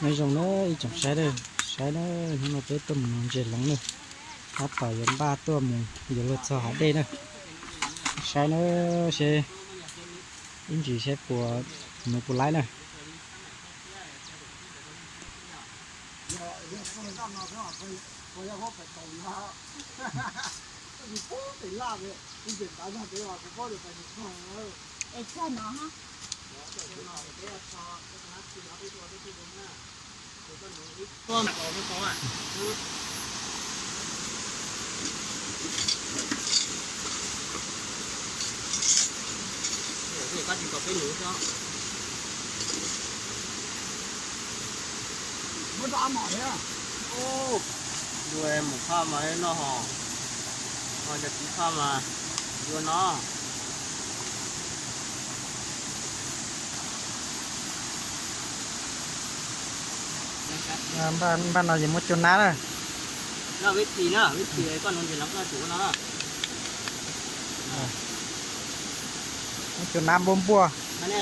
Nyob zoo na ib tsoom saib na, saib na, hnub no peb tuaj mus nuv ntses leev na, tab tom yuav npaj tuaj mus yuav luag txog hav dej na. Saib na, seb ib ntsis seb puas, nuv puas laib na. Mus phaj mas noj hos, ho cov txiv phaj mas yuav no. Npaj no ces muab cua nab na. Noj vib thi na, vib thi koj nuv ntses leev koj tsum ua no. Muab cua nab npuaj npuaj.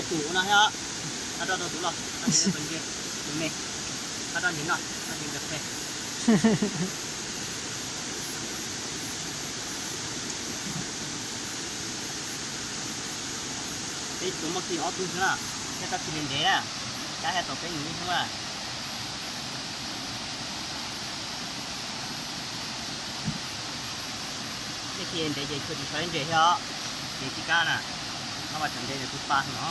Tsum ua no thiab. Koj rau tus los, koj ntses me, koj rau ntses noj, koj ntses nqes phe. Peb tsuas muaj kiag ob tug xwb na, thiab koj cia li ntev na, kab thiaj tau peb nus ib hnub na. Tej kiag ntev ces tsuas tsis sawv ntses thiab os, ces tsis kab na, no mas tsam ntev nws kuj pa no.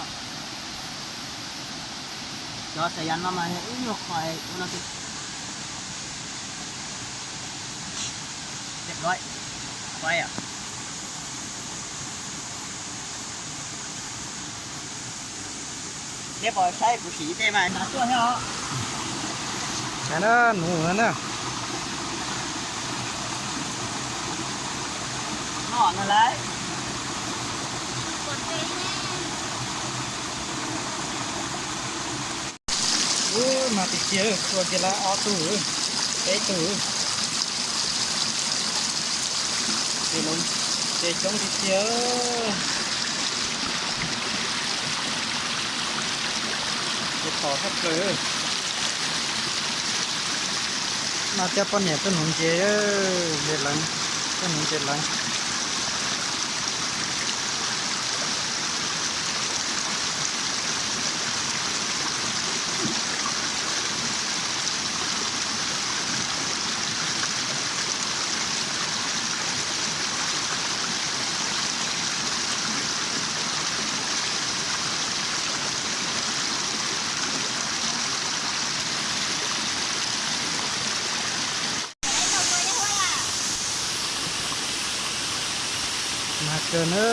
Cov xav yas no mas yog ib nyuag qhov ua no xwb. Neb pom saib kuv sim ib teg mas nag tuaj thiab os. Saib na, nuv na. Noj no lauj. Ub, mas tiag tiag, tua kiag lawm ob tug, peb tug. Ces coob tiag tiag. Ces tom thaj plaws. No coj poj niam tuaj nuv ntses, ntses leev, tuaj nuv ntses leev. Nag kawg na.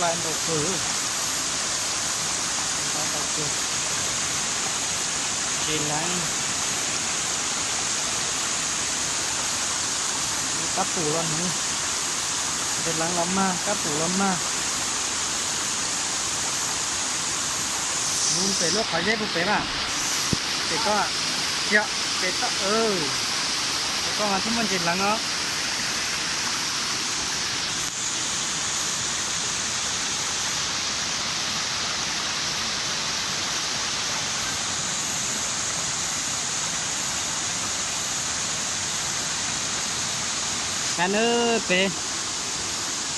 Lawv ntau kawg, lawv ntau kawg. Ntses leev, kab pum los nuv, ntses leev los mag, kab pum los mag. Nuv pem lub qhov zeb puag pem mas, pem koj, yog pem toj, pem koj mas twb muaj ntses leev os. Saib nawb, peb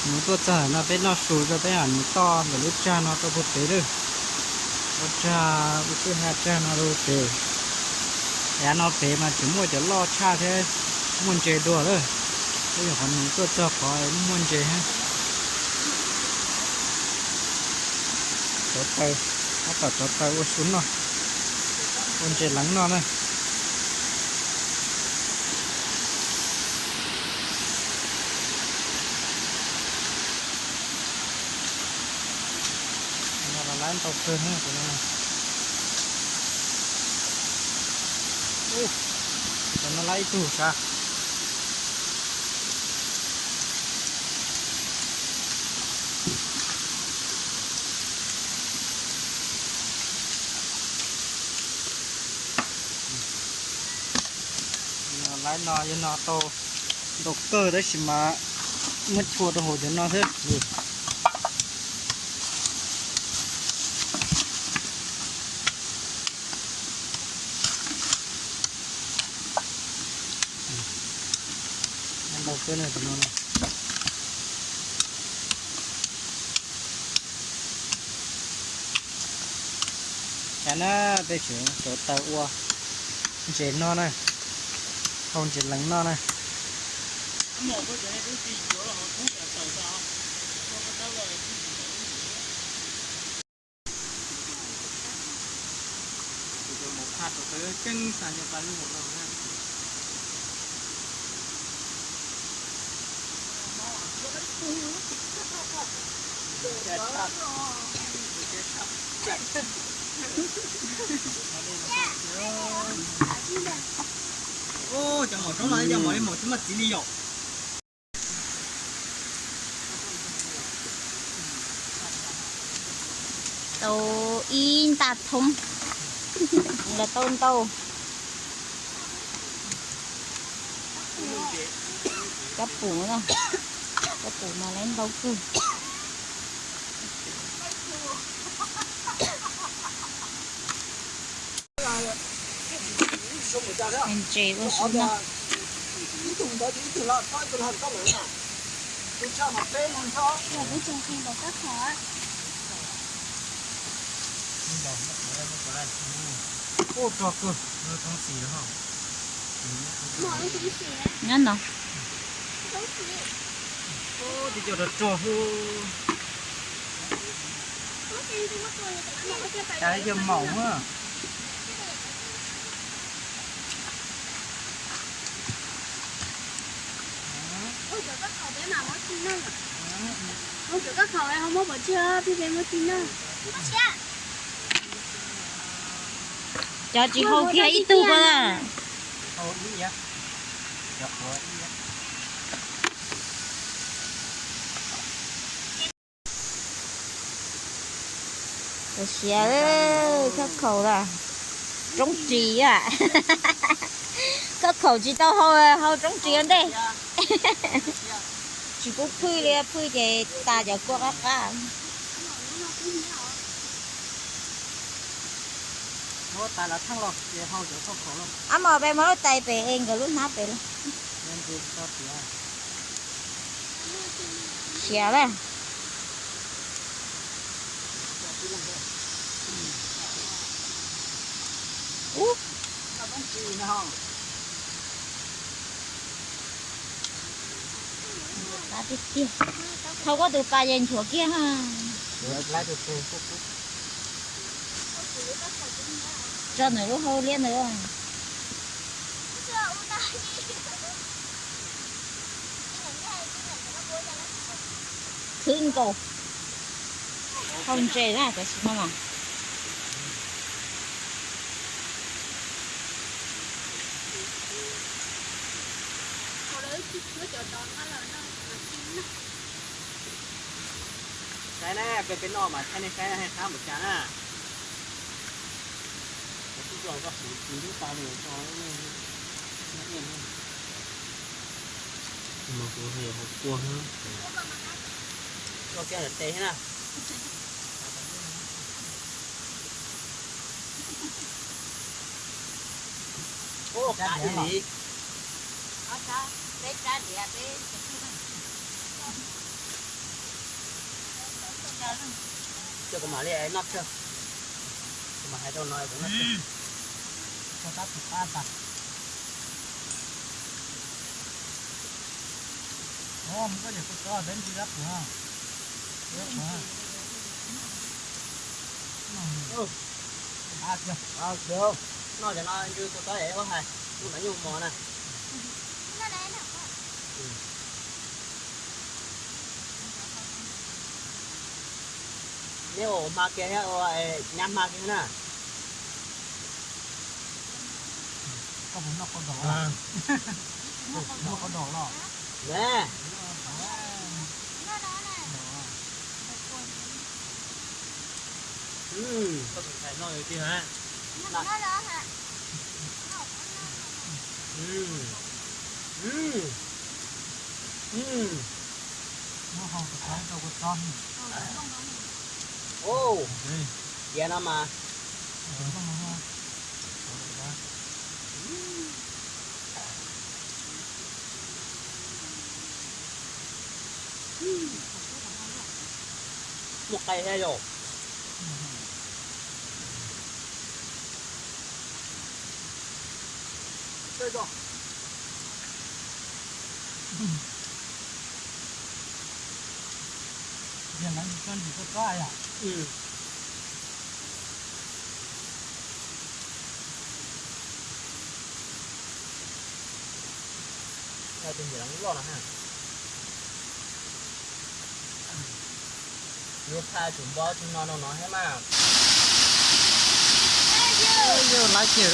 mus tuaj txog no peb noj su rau peb mam mus toj ntawm lub tsag no rau puag pem lawm. Ua tsag, ua kwj ha tsag no rau pem. Yav no pem mas tseem muaj cov loj tshaj thiab, muaj ntses dua lawm. Peb nyuam qhuav mus tuaj txog qhov muaj ntses thiab. Rauv taws, tab tom rauv taws ua su noj, ua ntses leev noj na. Cov no los lab ntau kawg na, cov no. Ub, cov no lab ib tug sav. Lawv no yog no tau ntau kawg tab sis mas muab tshua rau hauv cov no xwb. Ntau kawg no. Cas na, peb tseem rauv taws ua ntses no na, hau ntses lees no na. Cov maum roob no cov maum li maum tsis muaj txiv li yom. Tau ib nta thoob los tau ntau. Kab pum, kab pum mas lawv ntau kawg. Ntses ua su noj. Ub, rog kawg, rog xis os. Nyob no. Ub, tib co rog rog xwb. Cas yog maum a. Cov tsis hau kiag ib tug ko na. Siav, khab khaum a, roob ris a. Khab khaum tsis tau hau, hau roob ris ua ntej. Tsis pub phwj li, phwj ces tas cov kua qab qab. Ab, mas peb muab lub tais pem es nkawd lub hnab pem los. Siav lawm. Ub, qab tiag tiag. Thauj koj tus pas ces nchuav kiag ha. Tso ntawm lub hauv liab ntawd. Khwb nkaus. Hau ntses na, tam sim no mas. Saib na, peb peb noj mas saib nej saib na, qab npaum cas na. Kuv kuj tso koj tus txiv lub pas li tso. Mas kuv hais hauv kua. Tso kiag ntawm tes thiab na. Ub, qab ib li. Coj kuv mam li noj tsawg. Kuv mam hais rau no kuv noj tsawg. Koj tab tus qab tas. Mus koj ces kuv tso peb ntsis kab pum. Noj cov no ntsw kuv tso es ua hais mus nrad nyuj mos na. Neb ua hma kiag thiab ua nyab hma kiag na. Koj puas noj qau daum los? Noj qau daum los? Ne. Koj tus ntxhais noj tiag na. Cia no mas. Muaj qe thiab yom. Tus niam loj no ha. Yuav pha tsum npo tsis no no no thiab mas. Yog laiv kiag.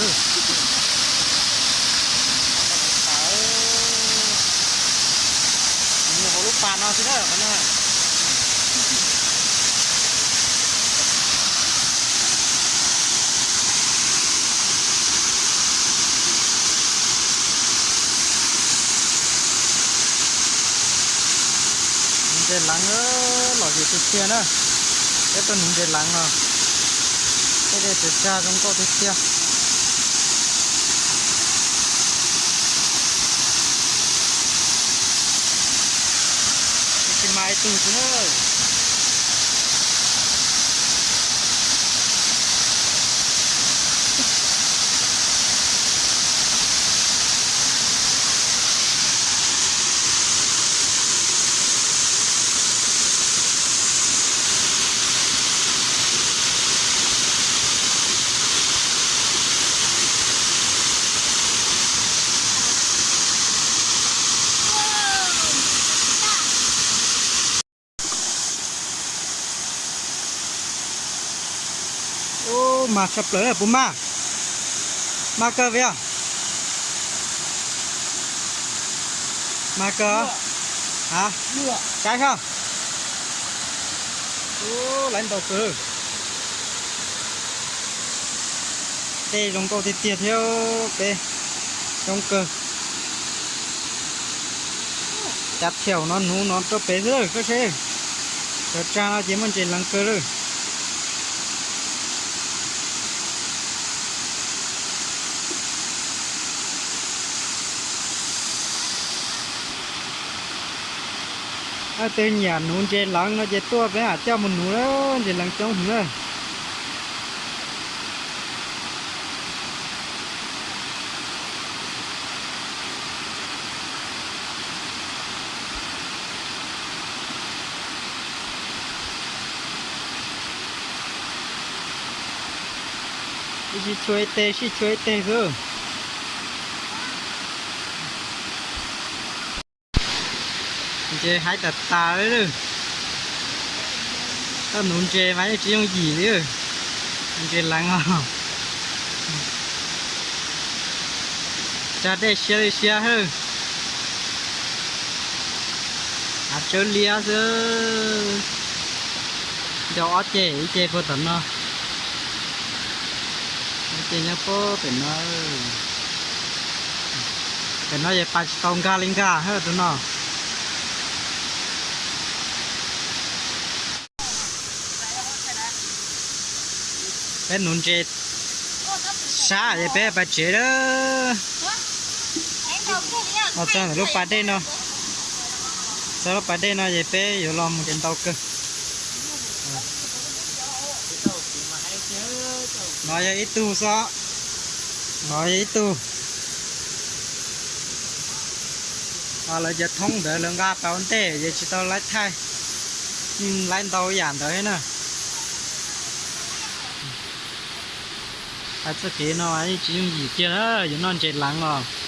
Nws hauv lub pas no xwb na. Nuv ntses leev, lom zem tiag tiag na. Peb tuaj nuv ntses leev no, tej dej tawm tsag zoo nkauj tiag tiag. Tsis mas ib tug xwb na. Ub, mag tshaj plaws puas mag? Mag kawg vim yog? Mag kawg. A, saib sab. Ub, laiv ntau kawg. Tej zoo nkauj tiag tiag thiab, peb coob kawg. Cav thiaum no nuv no rau pem xwb lawm koj seb. Cov tsag no ces muaj ntses leev kawg lawm. Leej twg nyiam nuv ntses leev no ces tuaj peb mam coj mus nuv, ntses leev coob heev na. Ib sij tshua ib teg, sij tshua ib teg xwb. Ntses haib tas tas li. Tuaj nuv ntses mas yeej tsis yooj yim li. Ntses leev os. Tsag dej siab li siab hawb. Av tsawb liab xwb. Ncau ob ceg, ib ceg puag tom no, ib ceg nyob puag pem no. Pem no yog pas tsis tau nkag li nkag hawb tus no. Peb nuv ntses sab ces peb pais tsev lawm. Txog ntawm lub pas dej no, txog lub pas dej no ces peb yuav los mus ces ntau kawg. No yog ib tug xwb, no yog ib tug. Lawv cov thoob ntawd lawv nqa tau ntej ces tsis tau laib thaij, yeej laib ntau yam ntawd thiab na. Hais txoj kev no yeej tsis yooj yim kiag na, yuav noj ntses leev os.